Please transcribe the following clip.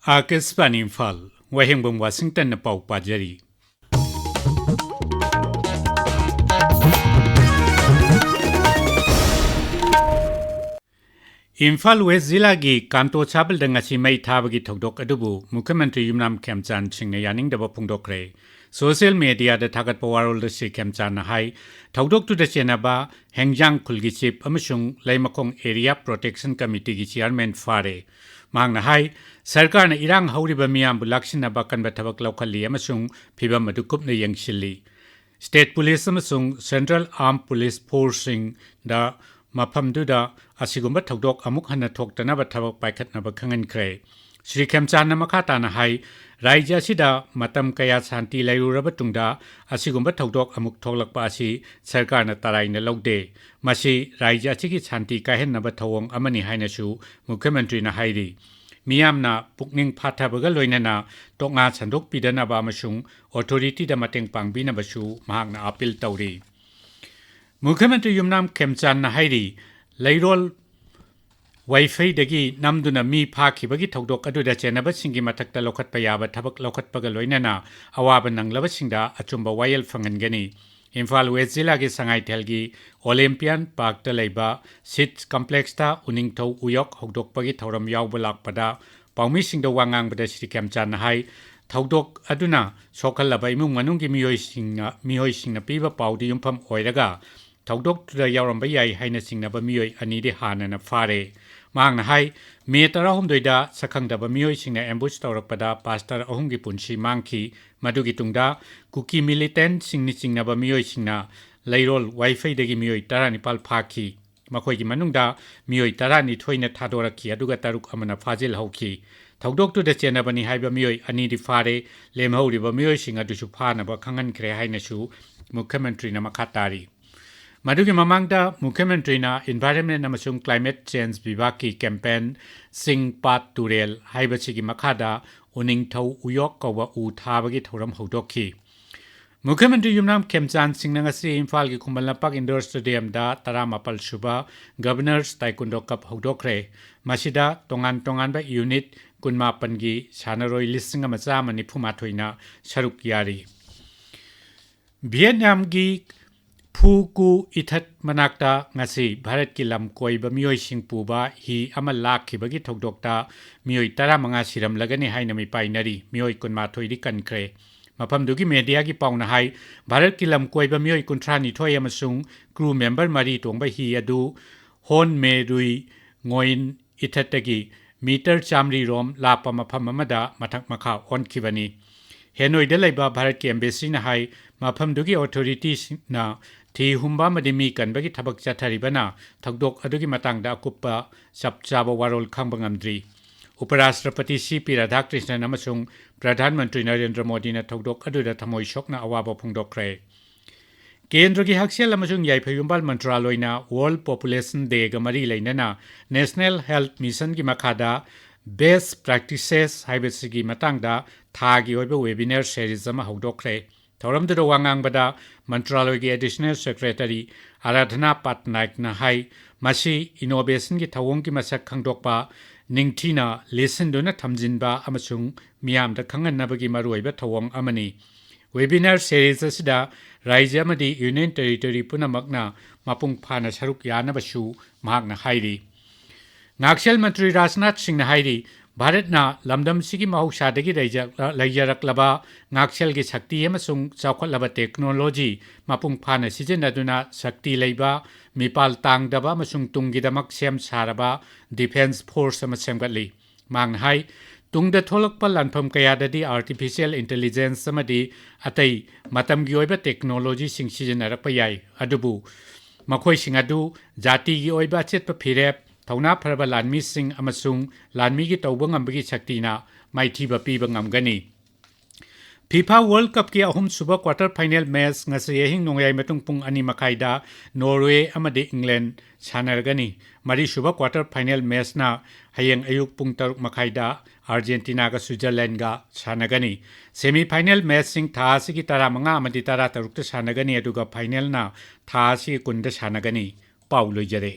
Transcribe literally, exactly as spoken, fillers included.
ꯑꯥꯀꯥꯁꯕꯥꯅꯤ ꯏꯝꯐꯥꯜ, ꯋꯥꯍꯦꯡꯕꯝ ꯋꯥꯁꯤꯡꯇꯟꯅ ꯄꯥꯎ ꯄꯥꯖꯔꯤ꯫ ꯏꯝꯐꯥꯜ ꯋꯦꯁ ꯖꯤꯂꯥꯒꯤ ꯀꯥꯟꯇꯣ ꯁꯥꯕꯜꯗ ꯉꯁꯤ ꯃꯩ ꯊꯥꯕꯒꯤ ꯊꯧꯗꯣꯛ ꯑꯗꯨꯕꯨ ꯃꯨꯈ꯭ꯌ ꯃꯟꯇ꯭ꯔꯤ ꯌꯨꯝꯅꯥꯝ ꯈꯦꯝꯆꯥꯟ ꯁꯤꯡꯅ ꯌꯥꯅꯤꯡꯗꯕ ꯐꯣꯡꯗꯣꯛꯈ꯭ꯔꯦ꯫ ꯁꯣꯁꯤꯌꯦꯜ ꯃꯦꯗꯤꯌꯥꯗ ꯊꯥꯒꯠꯄ ꯋꯥꯔꯣꯜꯗ ꯁ꯭ꯔꯤ ꯈꯦꯝꯆꯥꯟꯅ ꯍꯥꯏ, ꯊꯧꯗꯣꯛꯇꯨꯗ ꯆꯦꯟꯅꯕ ꯍꯦꯡꯖꯥꯡ ꯈꯨꯜꯒꯤ ꯆꯤꯐ ꯑꯃꯁꯨꯡ ꯂꯩꯃꯈꯣꯡ ꯑꯦꯔꯤꯌꯥ ꯄ꯭ꯔꯣꯇꯦꯛꯁꯟ ꯀꯃꯤꯇꯤꯒꯤ ꯆꯤꯌꯥꯔꯃꯦꯟ ꯐꯥꯔꯦ꯫ ꯃꯍꯥꯛꯅ ꯍꯥꯏ, ꯁꯔꯀꯥꯔꯅ ꯏꯔꯥꯡ ꯍꯧꯔꯤꯕ ꯃꯤꯌꯥꯝꯕꯨ ꯂꯥꯛꯁꯤꯟꯅꯕ ꯑꯀꯟꯕ ꯊꯕꯛ ꯂꯧꯈꯠꯂꯤ ꯑꯃꯁꯨꯡ ꯐꯤꯚꯝ ꯑꯗꯨ ꯀꯨꯞꯅ ꯌꯦꯡꯁꯤꯜꯂꯤ꯫ ꯁ꯭ꯇꯦꯠ ꯄꯨꯂꯤꯁ ꯑꯃꯁꯨꯡ ꯁꯦꯟꯇ꯭ꯔꯦꯜ ꯑꯥꯔꯝ ꯄꯨꯂꯤꯁ ꯐꯣꯔꯁꯁꯤꯡꯗ ꯃꯐꯝꯗꯨꯗ ꯑꯁꯤꯒꯨꯝꯕ ꯊꯧꯗꯣꯛ ꯑꯃꯨꯛ ꯍꯟꯅ ꯊꯣꯛꯇꯅꯕ ꯊꯕꯛ ꯄꯥꯏꯈꯠꯅꯕ ꯈꯪꯍꯟꯈ꯭ꯔꯦ꯫ ꯁ꯭ꯔꯤ ꯈꯦꯝꯆꯥꯟꯅ ꯃꯈꯥ ꯇꯥꯅ ꯍꯥꯏ, ꯔꯥꯖ꯭ꯌ ꯑꯁꯤꯗ ꯃꯇꯝ ꯀꯌꯥ ꯁꯥꯟꯇꯤ ꯂꯩꯔꯨꯔꯕ ꯇꯨꯡꯗ ꯑꯁꯤꯒꯨꯝꯕ ꯊꯧꯗꯣꯛ ꯑꯃꯨꯛ ꯊꯣꯛꯂꯛꯄ ꯑꯁꯤ ꯁꯔꯀꯥꯔꯅ ꯇꯔꯥꯏꯅ ꯂꯧꯗꯦ꯫ ꯃꯁꯤ ꯔꯥꯖ꯭ꯌ ꯑꯁꯤꯒꯤ ꯁꯥꯟꯇꯤ ꯀꯥꯏꯍꯟꯅꯕ ꯊꯧꯑꯣꯡ ꯑꯃꯅꯤ ꯍꯥꯏꯅꯁꯨ ꯃꯨꯈ꯭ꯌ ꯃꯟꯇ꯭ꯔꯤꯅ ꯍꯥꯏꯔꯤ꯫ ꯃꯤꯌꯥꯝꯅ ꯄꯨꯛꯅꯤꯡ ꯐꯥꯊꯕꯒ ꯂꯣꯏꯅꯅ ꯇꯣꯛꯉꯥ ꯁꯟꯗꯣꯛꯄꯤꯗꯅꯕ ꯑꯃꯁꯨꯡ ꯑꯣꯊꯣꯔꯤꯇꯤꯗ ꯃꯇꯦꯡ ꯄꯥꯡꯕꯤꯅꯕꯁꯨ ꯃꯍꯥꯛꯅ ꯑꯥꯄꯤꯜ ꯇꯧꯔꯤ꯫ ꯃꯨꯈ꯭ꯌ ꯃꯟꯇ꯭ꯔꯤ ꯌꯨꯝꯅꯥꯝ ꯈꯦꯝꯆꯥꯟꯅ ꯍꯥꯏꯔꯤ, ꯂꯩꯔꯣꯜ ꯋꯥꯏꯐꯩꯗꯒꯤ ꯅꯝꯗꯨꯅ ꯃꯤ ꯐꯥꯈꯤꯕꯒꯤ ꯊꯧꯗꯣꯛ ꯑꯗꯨꯗ ꯆꯦꯟꯅꯕꯁꯤꯡꯒꯤ ꯃꯊꯛꯇ ꯂꯧꯈꯠꯄ ꯌꯥꯕ ꯊꯕꯛ ꯂꯧꯈꯠꯄꯒ ꯂꯣꯏꯅꯅ ꯑꯋꯥꯕ ꯅꯪꯂꯕꯁꯤꯡꯗ ꯑꯆꯨꯝꯕ ꯋꯥꯌꯦꯜ ꯐꯪꯍꯟꯒꯅꯤ꯫ ꯏꯝꯐꯥꯜ ꯋꯦꯁ ꯖꯤꯂꯥꯒꯤ ꯁꯉꯥꯏꯊꯦꯜꯒꯤ ꯑꯣꯂꯦꯝꯄꯤꯌꯥꯟ ꯄꯥꯔꯛꯇ ꯂꯩꯕ ꯁꯤꯠꯁ ꯀꯝꯄ꯭ꯂꯦꯛꯁꯇ ꯎꯅꯤꯡꯊꯧ ꯎꯌꯣꯛ ꯍꯧꯗꯣꯛꯄꯒꯤ ꯊꯧꯔꯝ ꯌꯥꯎꯕ ꯂꯥꯛꯄꯗ ꯄꯥꯎꯃꯤꯁꯤꯡꯗ ꯋꯥ ꯉꯥꯡꯕꯗ ꯁ꯭ꯔꯤ ꯈꯦꯝꯆꯥꯟꯅ ꯍꯥꯏ, ꯊꯧꯗꯣꯛ ꯑꯗꯨꯅ ꯁꯣꯛꯍꯜꯂꯕ ꯏꯃꯨꯡ ꯃꯅꯨꯡꯒꯤ ꯃꯤꯑꯣꯏꯁꯤꯡꯅ, ꯃꯤꯑꯣꯏꯁꯤꯡꯅ ꯄꯤꯕ ꯄꯥꯎꯗ ꯌꯨꯝꯐꯝ ꯑꯣꯏꯔꯒ ꯊꯧꯗꯣꯛꯇꯨꯗ ꯌꯥꯎꯔꯝꯕ ꯌꯥꯏ ꯍꯥꯏꯅ ꯆꯤꯡꯅꯕ ꯃꯤꯑꯣꯏ ꯑꯅꯤꯗꯤ ꯍꯥꯟꯅꯅ ꯐꯥꯔꯦ꯫ ꯃꯍꯥꯛꯅ ꯍꯥꯏ, ꯃꯦ ꯇꯔꯥꯍꯨꯝꯗꯣꯏꯗ ꯁꯛꯈꯪꯗꯕ ꯃꯤꯑꯣꯏꯁꯤꯡꯅ ꯑꯦꯝꯕꯨꯁ ꯇꯧꯔꯛꯄꯗ ꯄꯥꯁꯇꯔ ꯑꯍꯨꯝꯒꯤ ꯄꯨꯟꯁꯤ ꯃꯥꯡꯈꯤ꯫ ꯃꯗꯨꯒꯤ ꯇꯨꯡꯗ ꯀꯨꯀꯤ ꯃꯤꯂꯤꯇꯦꯟꯠꯁꯤꯡꯅ ꯆꯤꯡꯅꯕ ꯃꯤꯑꯣꯏꯁꯤꯡꯅ ꯂꯩꯔꯣꯜ ꯋꯥꯏꯐꯩꯗꯒꯤ ꯃꯤꯑꯣꯏ ꯇꯔꯥꯅꯤꯄꯥꯜ ꯐꯥꯈꯤ꯫ ꯃꯈꯣꯏꯒꯤ ꯃꯅꯨꯡꯗ ꯃꯤꯑꯣꯏ ꯇꯔꯥꯅꯤꯊꯣꯏꯅ ꯊꯥꯗꯣꯔꯛꯈꯤ, ꯑꯗꯨꯒ ꯇꯔꯨꯛ ꯑꯃꯅ ꯐꯥꯖꯤꯜꯍꯧꯈꯤ꯫ ꯊꯧꯗꯣꯛꯇꯨꯗ ꯆꯦꯟꯅꯕꯅꯤ ꯍꯥꯏꯕ ꯃꯤꯑꯣꯏ ꯑꯅꯤꯗꯤ ꯐꯥꯔꯦ, ꯂꯦꯝꯍꯧꯔꯤꯕ ꯃꯤꯑꯣꯏꯁꯤꯡ ꯑꯗꯨꯁꯨ ꯐꯥꯅꯕ ꯈꯪꯍꯟꯈ꯭ꯔꯦ ꯍꯥꯏꯅꯁꯨ ꯃꯨꯈ꯭ꯌ ꯃꯟꯇ꯭ꯔꯤꯅ ꯃꯈꯥ ꯇꯥꯔꯤ꯫ ꯃꯗꯨꯒꯤ ꯃꯃꯥꯡꯗ ꯃꯨꯈ꯭ꯌ ꯃꯟꯇ꯭ꯔꯤꯅ ꯏꯟꯚꯥꯏꯔꯟꯃꯦꯟ ꯑꯃꯁꯨꯡ ꯀ꯭ꯂꯥꯏꯃꯦꯠ ꯆꯦꯟꯖ ꯕꯤꯚꯥꯒꯀꯤ ꯀꯦꯝꯄꯦꯟ ꯆꯤꯡ ꯄꯥꯠ ꯇꯨꯔꯦꯜ ꯍꯥꯏꯕꯁꯤꯒꯤ ꯃꯈꯥꯗ ꯎꯅꯤꯡꯊꯧ ꯎꯌꯣꯛ ꯀꯧꯕ ꯎ ꯊꯥꯕꯒꯤ ꯊꯧꯔꯝ ꯍꯧꯗꯣꯛꯈꯤ꯫ ꯃꯨꯈ꯭ꯌ ꯃꯟꯇ꯭ꯔꯤ ꯌꯨꯝꯅꯥꯝ ꯈꯦꯝꯆꯥꯟ ꯁꯤꯡꯅ ꯉꯁꯤ ꯏꯝꯐꯥꯜꯒꯤ ꯈꯨꯃꯟ ꯂꯝꯄꯥꯛ ꯏꯟꯗꯣꯔ ꯁ꯭ꯇꯦꯗꯤꯌꯝꯗ ꯇꯔꯥꯃꯥꯄꯜ ꯁꯨꯕ ꯒꯕꯔꯅꯔꯁ ꯇꯥꯏꯀꯨꯟꯗꯣ ꯀꯞ ꯍꯧꯗꯣꯛꯈ꯭ꯔꯦ꯫ ꯃꯁꯤꯗ ꯇꯣꯉꯥꯟ ꯇꯣꯉꯥꯟꯕ ꯌꯨꯅꯤꯠ ꯀꯨꯟꯃꯥꯄꯟꯒꯤ ꯁꯥꯟꯅꯔꯣꯏ ꯂꯤꯁꯤꯡ ꯑꯃ ꯆꯥꯝꯃ ꯅꯤꯐꯨ ꯃꯥꯊꯣꯏꯅ ꯁꯔꯨꯛ ꯌꯥꯔꯤ꯫ ꯚꯤꯌꯦꯠꯅꯥꯝꯒꯤ ꯐꯨ ꯀꯨ ꯏꯊꯠ ꯃꯅꯥꯛꯇ ꯉꯁꯤ ꯚꯥꯔꯠꯀꯤ ꯂꯝ ꯀꯣꯏꯕ ꯃꯤꯑꯣꯏꯁꯤꯡ ꯄꯨꯕ ꯍꯤ ꯑꯃ ꯂꯥꯛꯈꯤꯕꯒꯤ ꯊꯧꯗꯣꯛꯇ ꯃꯤꯑꯣꯏ ꯇꯔꯥꯃꯉꯥ ꯁꯤꯔꯝꯂꯒꯅꯤ ꯍꯥꯏꯅ ꯃꯤꯄꯥꯏꯅꯔꯤ꯫ ꯃꯤꯑꯣꯏ ꯀꯨꯟꯃꯥꯊꯣꯏꯗꯤ ꯀꯟꯈ꯭ꯔꯦ꯫ ꯃꯐꯝꯗꯨꯒꯤ ꯃꯦꯗꯤꯌꯥꯒꯤ ꯄꯥꯎꯅ ꯍꯥꯏ, ꯚꯥꯔꯠꯀꯤ ꯂꯝ ꯀꯣꯏꯕ ꯃꯤꯑꯣꯏ ꯀꯨꯟꯊ꯭ꯔꯥꯅꯤꯊꯣꯏ ꯑꯃꯁꯨꯡ ꯀ꯭ꯔꯨ ꯃꯦꯝꯕꯔ ꯃꯔꯤ ꯇꯣꯡꯕ ꯍꯤ ꯑꯗꯨ ꯍꯣꯟ ꯃꯦ ꯔꯨꯏ ꯉꯣꯏꯟ ꯏꯊꯠꯇꯒꯤ ꯃꯤꯇꯔ ꯆꯥꯃꯔꯤ ꯔꯣꯝ ꯂꯥꯞꯄ ꯃꯐꯝ ꯑꯃꯗ ꯃꯊꯛ ꯃꯈꯥ ꯑꯣꯟꯈꯤꯕꯅꯤ꯫ ꯍꯦꯅꯣꯏꯗ ꯂꯩꯕ ꯚꯥꯔꯠꯀꯤ ꯑꯦꯝꯕꯦꯁꯤꯅ ꯍꯥꯏ, ꯃꯐꯝꯗꯨꯒꯤ ꯑꯣꯊꯣꯔꯤꯇꯤꯁꯤꯡꯅ ꯊꯤ ꯍꯨꯝꯕ ꯑꯃꯗꯤ ꯃꯤ ꯀꯟꯕꯒꯤ ꯊꯕꯛ ꯆꯠꯊꯔꯤꯕꯅ ꯊꯧꯗꯣꯛ ꯑꯗꯨꯒꯤ ꯃꯇꯥꯡꯗ ꯑꯀꯨꯞꯄ ꯆꯞ ꯆꯥꯕ ꯋꯥꯔꯣꯜ ꯈꯪꯕ ꯉꯝꯗ꯭ꯔꯤ꯫ ꯎꯄꯔꯥꯁꯇ꯭ꯔꯄꯇꯤ ꯁꯤ ꯄꯤ ꯔꯥꯙꯥꯀ꯭ꯔꯤꯁꯅꯟ ꯑꯃꯁꯨꯡ ꯄ꯭ꯔꯙꯥꯟ ꯃꯟꯇ꯭ꯔꯤ ꯅꯔꯦꯟꯗ꯭ꯔ ꯃꯣꯗꯤꯅ ꯊꯧꯗꯣꯛ ꯑꯗꯨꯗ ꯊꯃꯣꯏ ꯁꯣꯛꯅ ꯑꯋꯥꯕ ꯐꯣꯡꯗꯣꯛꯈ꯭ꯔꯦ꯫ ꯀꯦꯟꯗ꯭ꯔꯒꯤ ꯍꯛꯁꯦꯜ ꯑꯃꯁꯨꯡ ꯌꯥꯏꯐ ꯌꯨꯝꯕꯥꯜ ꯃꯟꯇ꯭ꯔꯥꯂꯣꯏꯅ World Population Dayꯒ ꯃꯔꯤ ꯂꯩꯅꯅ National Health Missionꯒꯤ ꯃꯈꯥꯗ Best Practices ꯍꯥꯏꯕꯁꯤꯒꯤ ꯃꯇꯥꯡꯗ ꯊꯥꯒꯤ ꯑꯣꯏꯕ webinar series ꯑꯃ ꯍꯧꯗꯣꯛꯈ꯭ꯔꯦ꯫ ꯊꯧꯔꯝꯗꯨꯗ ꯋꯥ ꯉꯥꯡꯕꯗ ꯃꯟꯇ꯭ꯔꯥꯂꯣꯏꯒꯤ Additional Secretary ꯑꯔꯥꯙꯅꯥ ꯄꯥꯠꯅꯥꯏꯛꯅ ꯍꯥꯏ, ꯃꯁꯤ innovationꯒꯤ ꯊꯧꯑꯣꯡꯒꯤ ꯃꯁꯛ ꯈꯪꯗꯣꯛꯄ, ꯅꯤꯡꯊꯤꯅ ꯂꯦꯁꯤꯟꯗꯨꯅ ꯊꯝꯖꯤꯟꯕ ꯑꯃꯁꯨꯡ ꯃꯤꯌꯥꯝꯗ ꯈꯪꯍꯟꯅꯕꯒꯤ ꯃꯔꯨꯑꯣꯏꯕ ꯊꯧꯑꯣꯡ ꯑꯃꯅꯤ꯫ Webinar series ꯑꯁꯤꯗ ꯔꯥꯖ꯭ꯌ ꯑꯃꯗꯤ Union Territory ꯄꯨꯝꯅꯃꯛꯅ ꯃꯄꯨꯡ ꯐꯥꯅ ꯁꯔꯨꯛ ꯌꯥꯅꯕꯁꯨ ꯃꯍꯥꯛꯅ ꯍꯥꯏꯔꯤ꯫ ꯉꯥꯛꯁꯦꯜ ꯃꯟꯇ꯭ꯔꯤ ꯔꯥꯖꯅꯥꯊ ꯁꯤꯡꯅ ꯍꯥꯏꯔꯤ, ꯚꯥꯔꯠꯅ ꯂꯝꯗꯝꯁꯤꯒꯤ ꯃꯍꯧꯁꯥꯗꯒꯤ ꯂꯩꯖ-, ꯂꯩꯖꯔꯛꯂꯕ ꯉꯥꯛꯁꯦꯜꯒꯤ ꯁꯛꯇꯤ ꯑꯃꯁꯨꯡ ꯆꯥꯎꯈꯠꯂꯕ technology ꯃꯄꯨꯡ ꯐꯥꯅ ꯁꯤꯖꯤꯟꯅꯗꯨꯅ ꯁꯛꯇꯤ ꯂꯩꯕ, ꯃꯤꯄꯥꯜ ꯇꯥꯡꯗꯕ ꯑꯃꯁꯨꯡ ꯇꯨꯡꯒꯤꯗꯃꯛ ꯁꯦꯝ ꯁꯥꯔꯕ defence force ꯑꯃ ꯁꯦꯝꯒꯠꯂꯤ꯫ ꯃꯍꯥꯛꯅ ꯍꯥꯏ, ꯇꯨꯡꯗ ꯊꯣꯛꯂꯛꯄ ꯂꯥꯟꯐꯝ ꯀꯌꯥꯗꯗꯤ artificial intelligence ꯑꯃꯗꯤ ꯑꯇꯩ ꯃꯇꯝꯒꯤ ꯑꯣꯏꯕ technologyꯁꯤꯡ ꯁꯤꯖꯤꯟꯅꯔꯛꯄ ꯌꯥꯏ, ꯑꯗꯨꯕꯨ ꯃꯈꯣꯏꯁꯤꯡ ꯑꯗꯨ ꯖꯥꯇꯤꯒꯤ ꯑꯣꯏꯕ ꯑꯆꯦꯠꯄ ꯐꯤꯔꯦꯞ, ꯊꯧꯅꯥ ꯐꯔꯕ ꯂꯥꯟꯃꯤꯁꯤꯡ ꯑꯃꯁꯨꯡ ꯂꯥꯟꯃꯤꯒꯤ ꯇꯧꯕ ꯉꯝꯕꯒꯤ ꯁꯛꯇꯤꯅ ꯃꯥꯏꯊꯤꯕ ꯄꯤꯕ ꯉꯝꯒꯅꯤ꯫ FIFA World Cupꯀꯤ ꯑꯍꯨꯝꯁꯨꯕ quarter final match ꯉꯁꯤ ꯑꯍꯤꯡ ꯅꯣꯡꯌꯥꯏ ꯃꯇꯨꯡ ꯄꯨꯡ ꯑꯅꯤ ꯃꯈꯥꯏꯗ Norway ꯑꯃꯗꯤ England ꯁꯥꯟꯅꯔꯒꯅꯤ꯫ ꯃꯔꯤꯁꯨꯕ quarter final matchꯅ ꯍꯌꯦꯡ ꯑꯌꯨꯛ ꯄꯨꯡ ꯇꯔꯨꯛ ꯃꯈꯥꯏꯗ ꯑꯥꯔꯖꯦꯟꯇꯤꯅꯥꯒ ꯁ꯭ꯋꯤꯖꯔꯂꯦꯟꯒ ꯁꯥꯟꯅꯒꯅꯤ꯫ ꯁꯦꯃꯤ ꯐꯥꯏꯅꯦꯜ ꯃꯦꯠꯆꯁꯤꯡ ꯊꯥ ꯑꯁꯤꯒꯤ ꯇꯔꯥꯃꯉꯥ ꯑꯃꯗꯤ ꯇꯔꯥꯇꯔꯨꯛꯇ ꯁꯥꯟꯅꯒꯅꯤ, ꯑꯗꯨꯒ ꯐꯥꯏꯅꯦꯜꯅ ꯊꯥ ꯑꯁꯤꯒꯤ ꯀꯨꯟꯗ ꯁꯥꯟꯅꯒꯅꯤ꯫ ꯄꯥꯎ ꯂꯣꯏꯖꯔꯦ꯫